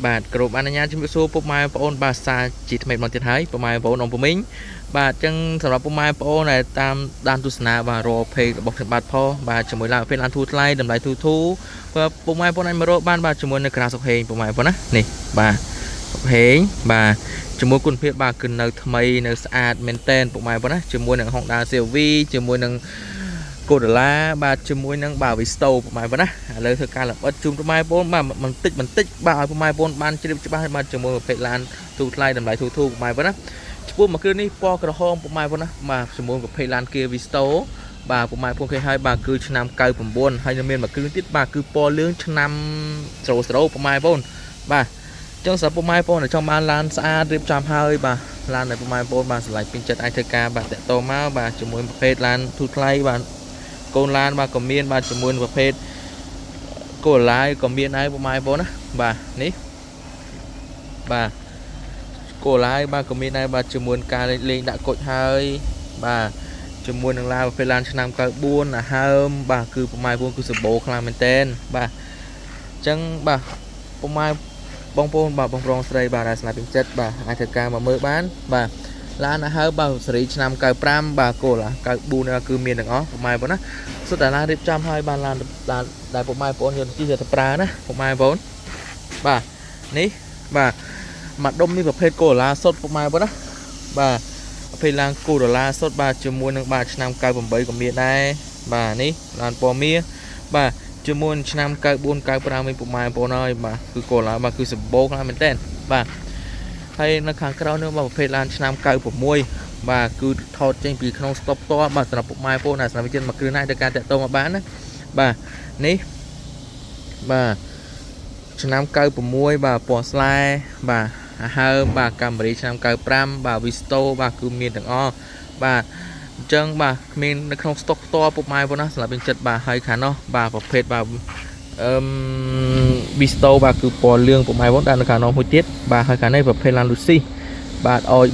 បាទគ្រប់អនុញ្ញាតជំរាបសួរពុកម៉ែបងប្អូនបាទសាជាថ្មីម្ដងទៀតហើយពុកម៉ែបងប្អូនអងពូមីងបាទអញ្ចឹងសម្រាប់ពុកម៉ែបងប្អូនដែលតាមដានទស្សនាបាទរាល់ page របស់ខ្ញុំបាទផងបាទជាមួយឡានប្រភេទឡានធូរថ្លៃតម្លៃធូរធូរបាទពុកម៉ែបងប្អូនអាចមករកបានបាទជាមួយនៅក្រាសុកហេងពុកម៉ែបងប្អូនណានេះបាទសុកហេងបាទជាមួយគុណភាពបាទគឺនៅថ្មីនៅស្អាតមែនតែនពុកម៉ែបងប្អូនណាជាមួយនឹង Honda CRV ជាមួយនឹង Corolla បាទជាមួយនឹងបាទ Visto ពុកម៉ែបងប្អូនណាឥឡូវធ្វើការលម្អិតជូនពុកម៉ែបងប្អូនបាទបន្តិចបន្តិចបាទឲ្យពុកម៉ែបងប្អូនបានជ្រាបច្បាស់បាទជាមួយប្រភេទឡានទូថ្លៃតម្លៃធូរធូរពុកម៉ែបងប្អូនណាចំពោះមួយគ្រឿងនេះពណ៌ក្រហមពុកម៉ែបងប្អូនណាបាទជាមួយប្រភេទឡាន Kia Visto បាទពុកម៉ែបងប្អូនគេឲ្យបាទគឺឆ្នាំ99ហើយនៅមានមួយគ្រឿងទៀតបាទគឺពណ៌លឿងឆ្នាំ00ពុកម៉ែបងប្អូនបាទចឹងសម្រាប់ពុកម៉ែបងប្អូនដែលចង់បានឡានស្អាតរៀបចំហើយបាទឡានដែលពុកម៉ែបងប្អូនបាទស្រឡាញ់ពេញចិត្តអាចធ្វើការបាទតាក់ទងមកបាទជាមួយប្រភេទឡានធូរថ្លៃបាទកូនឡានបាទក៏មានបាទជាមួយនឹងប្រភេទកូឡាយក៏មានដែរពុកម៉ែបងប្អូនណាបាទនេះបាទកូឡាយបាទក៏មានដែរបាទជាមួយនឹងការលេងដាក់គុជហើយបាទជាមួយនឹងឡានប្រភេទឡានឆ្នាំ94អាហើមបាទគឺពុកម៉ែបងប្អូនគឺសម្បូរខ្លាំងមែនតែនបាទអញ្ចឹងបាទពុកម៉ែបងប្អូនបាទបងប្រុសស្រីបាទដែលស្នេហ៍ពេញចិត្តបាទអាចធ្វើការមកមើលបានបាទឡានអាហើមបាទសេរីឆ្នាំ95បាទគោល94គឺមានទាំងអស់ពុកម៉ែបងប្អូនណាសុទ្ធតែឡានរៀបចំហើយបានឡានឡានដែលពុកម៉ែបងប្អូនយកទៅជិះទៅប្រើណាពុកម៉ែបងប្អូនបាទនេះបាទមួយដុំនេះប្រភេទកូឡាសុទ្ធពុកម៉ែបងប្អូនណាបាទប្រភេទឡានកូឡាសុទ្ធបាទជាមួយនឹងបាទឆ្នាំ98ក៏មានដែរបាទនេះឡានពណ៌មាសបាទជាមួយនឹងឆ្នាំ94 95វិញពុកម៉ែបងប្អូនហើយបាទគឺកូឡាបាទគឺសម្បូរខ្លាំងមែនតើបាទហើយនៅខាងក្រៅនេះបាទប្រភេទឡានឆ្នាំ96បាទគឺថតចេញពីក្នុងស្តុបផ្ទាល់បាទសម្រាប់ពុកម៉ែបងប្អូនដែលសម្រាប់វិចិត្រមួយគ្រឿងណាទៅការតាក់ទងមកបានណាបាទនេះបាទឆ្នាំ96បាទពណ៌ស្លែបាទអាហើមបាទកាមេរីឆ្នាំ95បាទ Visto បាទគឺមានទាំងអស់បាទអញ្ចឹងបាទគ្មាននៅក្នុងស្តុកផ្ទាល់ពុកម៉ែបងប្អូនណាសម្រាប់វិចិត្របាទហើយខាងនោះបាទប្រភេទបាទអឺម Visto បាទគឺពណ៌លឿងពុកម៉ែបងប្អូនដាក់នៅខាងនោះមួយទៀតបាទហើយខាងនេះប្រភេទឡាន Lucy បាទអយ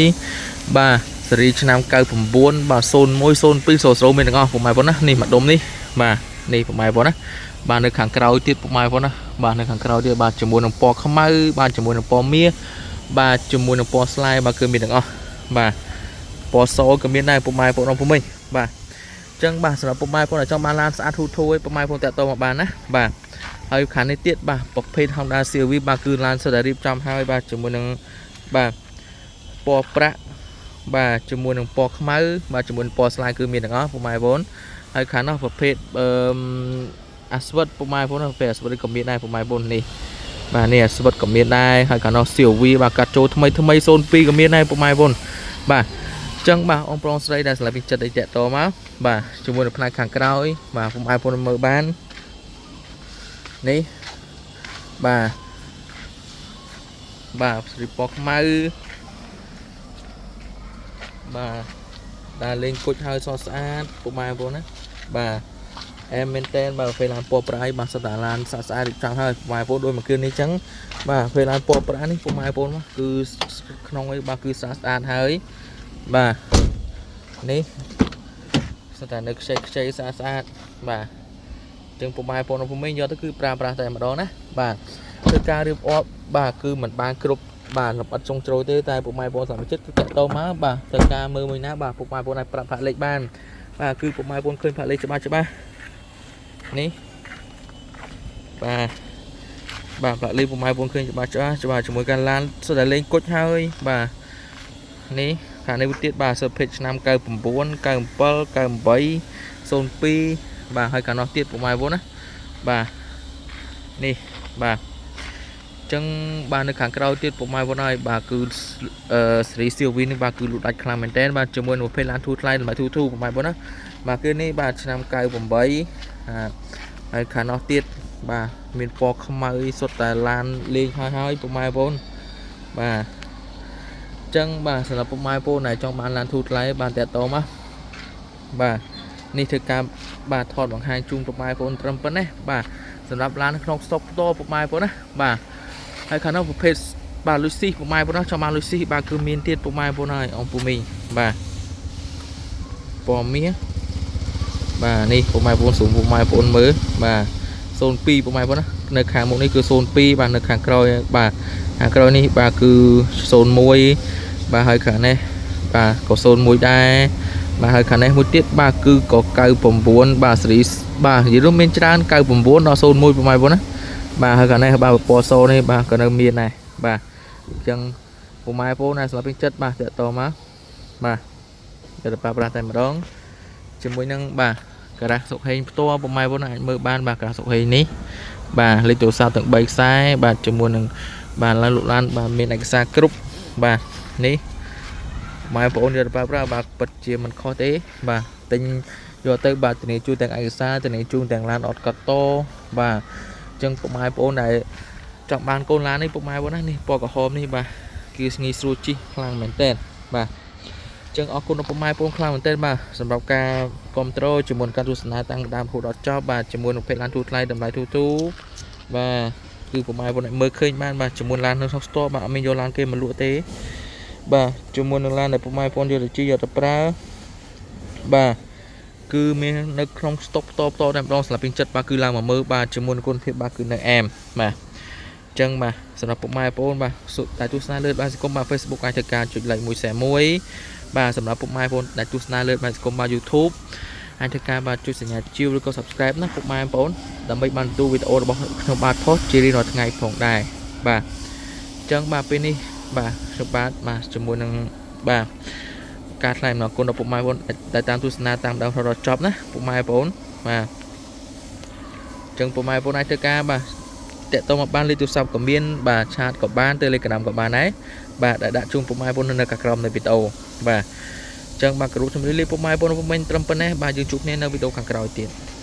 300បាទសេរីឆ្នាំ99បាទ01 02 00មានទាំងអស់ពុកម៉ែបងប្អូនណានេះមួយដុំនេះបាទនេះពុកម៉ែបងប្អូនណាបាទនៅខាងក្រោយទៀតពុកម៉ែបងប្អូនណាបាទនៅខាងក្រោយទៀតបាទជាមួយនឹងពណ៌ខ្មៅបាទជាមួយនឹងពណ៌មាសបាទជាមួយនឹងពណ៌ស្លែបាទគឺមានទាំងអស់បាទពណ៌សក៏មានដែរពុកម៉ែបងប្អូនពុំមិញបាទអញ្ចឹងបាទសម្រាប់ពុកម៉ែបងប្អូនដែលចង់បានឡានស្អាតធូរធូរឯងពុកម៉ែបងប្អូនតាក់ទងមកបានណាបាទហើយខាងនេះទៀតបាទប្រភេទ Honda CRV បាទគឺឡានសុទ្ធតែរៀបចំហើយបាទជាមួយនឹងបាទពណ៌ប្រាក់បាទជាមួយនឹងពណ៌ខ្មៅបាទជាមួយនឹងពណ៌ស្លែគឺមានទាំងអស់ពុកម៉ែបងប្អូនហើយខាងនោះប្រភេទអឺអាស្វិតពុកម៉ែបងប្អូនប្រភេទអាស្វិតក៏មានដែរពុកម៉ែបងប្អូននេះបាទនេះអាស្វិតក៏មានដែរហើយខាងនោះ CRV បាទកាត់ចូលថ្មីថ្មី02ក៏មានដែរពុកម៉ែបងប្អូនបាទអញ្ចឹងបាទអង្គប្រុសស្រីដែលស្រឡាញ់ពេញចិត្តអីតាក់តមកបាទជាមួយនឹងផ្នែកខាងក្រោយបាទពុកម៉ែបងប្អូនមើលបាននេះបាទបាទស្រីពណ៌ខ្មៅបាទដែលលេងគុជហើយសស្អាតពុកម៉ែបងប្អូនណាបាទអែមមែនតែនបាទពេលឡានពណ៌ប្រាក់បាទសុទ្ធតែឡានស្អាតស្អាតរៀបចំហើយពុកម៉ែបងប្អូនដូចមួយគ្រឿងនេះចឹងបាទពេលឡានពណ៌ប្រាក់នេះពុកម៉ែបងប្អូនមកគឺក្នុងអីបាទគឺស្អាតស្អាតហើយបាទនេះសុទ្ធតែនៅខ្ចីខ្ចីស្អាតស្អាតបាទចឹងពុកម៉ែបងប្អូនភូមិយកទៅគឺប្រើប្រាស់តែម្ដងណាបាទធ្វើការរៀបអបបាទគឺមិនបានគ្រប់បាទលម្អិតចុងជ្រោយទេតែពុកម៉ែបងប្អូនសមាជិកគឺតាក់ទងមកបាទធ្វើការមើលមួយណាបាទពុកម៉ែបងប្អូនអាចប្រាប់ផាកលេខបានបាទគឺពុកម៉ែបងប្អូនឃើញផាកលេខច្បាស់ច្បាស់នេះបាទបាទផ្លាកលេខពុកម៉ែបងប្អូនឃើញច្បាស់ច្បាស់ច្បាស់ជាមួយការឡានសុទ្ធតែលេងគុជហើយបាទនេះខាងនេះមួយទៀតបាទសើភេទឆ្នាំ99 97 98 02បាទហើយខាងនោះទៀតពុកម៉ែបងប្អូនណាបាទនេះបាទចឹងបាទនៅខាងក្រោយទៀតពុកម៉ែបងប្អូនហើយបាទគឺអឺសេរី CRV នេះបាទគឺលក់ដាច់ខ្លាំងមែនតើបាទជាមួយនឹងប្រភេទឡានធូរថ្លៃតម្លៃធូរធូរពុកម៉ែបងប្អូនណាបាទគឺនេះបាទឆ្នាំ98ហើយខាងនោះទៀតបាទមានពណ៌ខ្មៅសុទ្ធតែឡានលេងហើយហើយពុកម៉ែបងប្អូនបាទចឹងបាទសម្រាប់ពុកម៉ែបងប្អូនដែលចង់បានឡានធូរថ្លៃបានតាក់ទងមកបាទនេះធ្វើការបាទថតបង្ហាញជូនពុកម៉ែបងប្អូនត្រឹមប៉ុណ្ណេះបាទសម្រាប់ឡានក្នុងស្តុកផ្ទាល់ពុកម៉ែបងប្អូនណាបាទហើយខាងនោះប្រភេទបាទលុយស៊ីពុកម៉ែបងប្អូនណាចង់បានលុយស៊ីបាទគឺមានទៀតពុកម៉ែបងប្អូនហើយអង្គពូមីងបាទពណ៌មាសបាទនេះពុកម៉ែបងប្អូនសូមពុកម៉ែបងប្អូនមើលបាទ 02ពុកម៉ែបងប្អូនណានៅខាងមុខនេះគឺ02បាទនៅខាងក្រោយបាទខាងក្រោយនេះបាទគឺ01បាទហើយខាងនេះបាទក៏01ដែរបាទហើយខាងនេះមួយទៀតបាទគឺក៏99បាទសេរីបាទនិយាយរួមមានច្រើន99ដល់01ពុកម៉ែបងប្អូនណាបាទហើយខាងនេះបាទពណ៌សនេះបាទក៏នៅមានដែរបាទអញ្ចឹងពុកម៉ែបងប្អូនណាសម្រាប់ពេញចិត្តបាទតាក់តមកបាទយកទៅប្រើប្រាស់តែម្ដងជាមួយនឹងបាទការ៉ាស់សុកហេងផ្ទាល់ពុកម៉ែបងប្អូនអាចមើលបានបាទការ៉ាស់សុកហេងនេះបាទលេខទូរស័ព្ទទាំង3ខ្សែបាទជាមួយនឹងបាទឡើងលក់ឡានបាទមានឯកសារគ្រប់បាទនេះម៉ែបងប្អូនយកទៅប្រើប្រាស់បាទពិតជាមិនខុសទេបាទទិញយកទៅបាទធានាជូនទាំងឯកសារធានាជូនទាំងឡានអត់កាត់តបាទអញ្ចឹងពុកម៉ែបងប្អូនដែលចង់បានកូនឡាននេះពុកម៉ែបងប្អូនណានេះពណ៌ក្រហមនេះបាទគឺងាយស្រួលជិះខ្លាំងមែនតើបាទចឹងអរគុណដល់ពុកម៉ែបងប្អូនខ្លាំងមែនទែនបាទសម្រាប់ការគ្រប់គ្រងជាមួយនឹងការទស្សនាតាំងពីដើមរហូតដល់ចប់បាទជាមួយនឹងភេទឡានទូថ្លៃតម្លៃទូទូបាទគឺពុកម៉ែបងប្អូនអាចមើលឃើញបានបាទជាមួយឡាននៅក្នុង store បាទអត់មានយកឡានគេមកលក់ទេបាទជាមួយនឹងឡានដែលពុកម៉ែបងប្អូនយកទៅជិះយកទៅប្រើបាទគឺមាននៅក្នុង stock ផ្តផ្តតែម្ដងសម្រាប់ពេញចិត្តបាទគឺឡើងមកមើលបាទជាមួយនឹងគុណភាពបាទគឺនៅអែមបាទចឹងបាទសម្រាប់ពុកម៉ែបងប្អូនបាទសុទ្ធតែទស្សនាលើបាទសង្គមបាទ Facebook អាចធ្វើការចុច like មួយ share មួយបាទសម្រាប់ពុកម៉ែបងប្អូនដែលទស្សនាលើបាទសង្គមបាទ YouTube អាចធ្វើការបាទចុចសញ្ញាជាវឬក៏ Subscribe ណាពុកម៉ែបងប្អូនដើម្បីបានទទួលវីដេអូរបស់ខ្ញុំបាទផុសជារៀងរាល់ថ្ងៃផងដែរបាទអញ្ចឹងបាទពេលនេះបាទខ្ញុំបាទបាទជាមួយនឹងបាទការថ្លែងអំណរគុណដល់ពុកម៉ែបងប្អូនដែលតាមទស្សនាតាមដើមរហូតដល់ចប់ណាពុកម៉ែបងប្អូនបាទអញ្ចឹងពុកម៉ែបងប្អូនអាចធ្វើការបាទតាក់ទងមកបានលេខទូរស័ព្ទក៏មានបាទ chat ក៏បាន Telegram ក៏បានដែរបាទដែលដាក់ជូនពុកម៉ែបងប្អូននៅខាងក្រោមនៃវីដេអូបាទចឹងបាទគោរពជំរាបលាពុកម៉ែបងប្អូនមិញត្រឹមប៉ុណ្ណេះបាទយើងជួបគ្នានៅវីដេអូខាងក្រោយទៀត។